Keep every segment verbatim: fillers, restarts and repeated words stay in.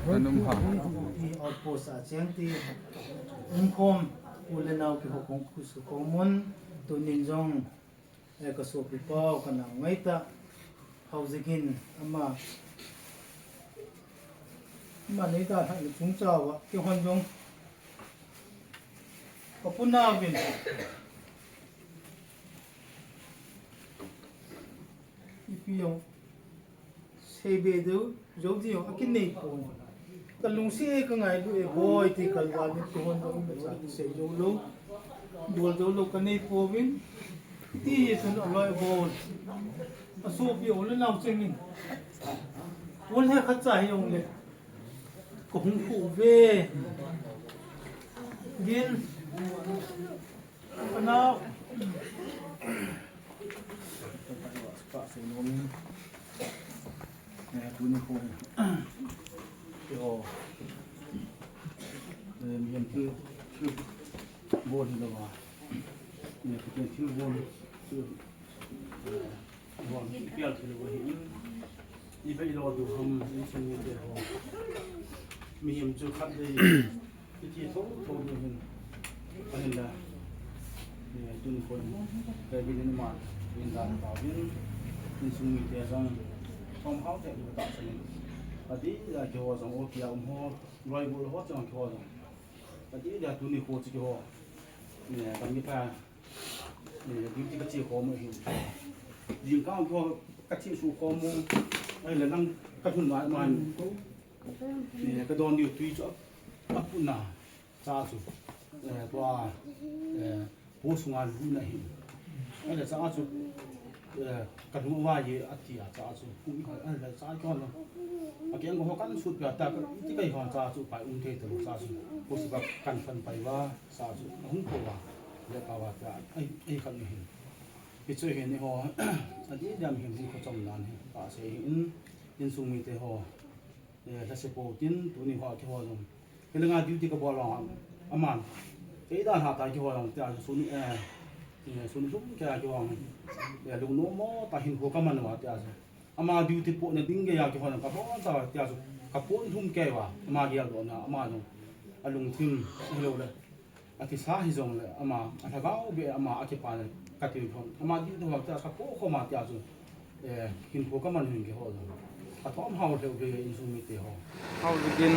Nanum ha. Outpost a cheng ti umkhom u le nau kihou kong khusu komun tunin jong, eh, ka sopi pau ka nau ngaita hau jikin ama, ama nei ta thak ni chung chau a kihon jong ka puna vin ipi jong sei be deu, jou ding jong akinei pon. Ka lungset e, ka ngailu e boi, ti kalval in kihon jong imacha sei jou lou, bol jou lou ka nei pouvin. Ti hi chun aloi bol, asopi u le nau chengin bol he khat cha hi jong le ka hung khu ve. Din ka nau. Ka sei nom in, eh, tuni kho hi, keiho, eh, mihem thil, thil bol hilou a, eh, Pathen thil bol, thil, eh, bol, pial thil bol hi in, i bei lou diu ham, insung mite ho. Mihem chu khatvei i ti thotho diu hin, ahinla, eh, tuni kho in, eh, Kevin in ama in dan tauvin, insung mite jong thom hao te diu tahsan in, adeh a keiho jong, o kia um ho, loi bol ho chang keiho jong, adeh a tuni kho chu keiho, eh, kam ni pa, eh, duty ka che khom u hin, jingkah keiho ka che suh khom u, ahinla lang ka lhun ma ma in, eh, ka don diu tui chu a, aputna cha chu, eh, tua, eh, post sunga lutna ahi. Ahile cha chu, eh, ka lung uva ye ati a cha chu, kum i hoi, ahile cha kihon lou. Akeng ho kan sut pia ta, ka, iti ka hon cha chu, pai um thei talou cha chu. Post ba kan phan pai uva, cha chu, ahung po uva, le pa uva ta, ai, ai kan ni hin. Hichu hin eiho, adeh a mihem hinkho chom nan hi, ka sei hin, insung mite ho. Eh, lhase pou tin, tuni ho keiho jong. Kei langa duty ka bol vang, aman. Kei dan hatah keiho jong, tia sun, eh, eh, sun lhum kei a keiho jong. Eh, lungnom mo tah hinkho ka man uva, tia chu. Ama duty pohna ding geiya keiho jong ka bol ta, tia chu. Ka pon lhum kei uva, ama geldohna, ama jong. Alungthim, hilou le. Akisa hijongle ama, alhagao beh ama, akipah le kati lhon. Ama dih lhon tia kapo khom a tia chu, eh, hinkho kaman hin keiho jong. Kathom hao lheh uve insung mite ho. Hao jeh in,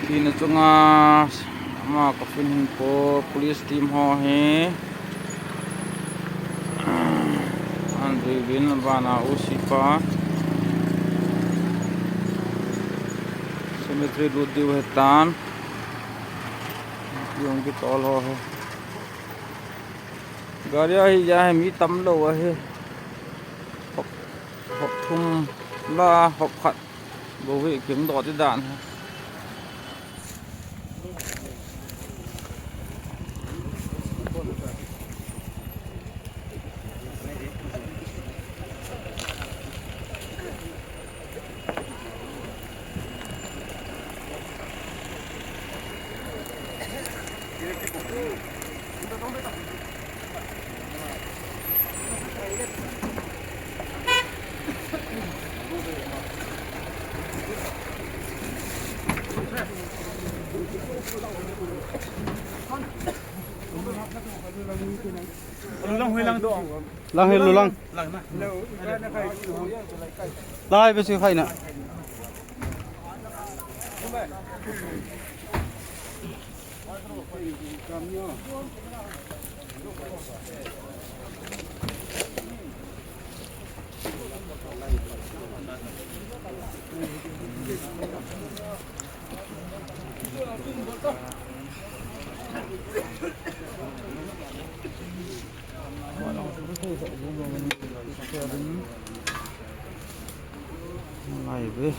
tina chunga, ama coffin hin po, police team ho hi. An dui bin bana usi pa. Cemetery lut diu hetan. Yung kitol ho he. Gari ahi ja he mi tam lou ahi. Hop, hop thum la hop khat. Bou hi kim dot i dan hi. Lang hoi lang do. Lang hoi lang. Lang na. Lai be si khai na. Ngai ve.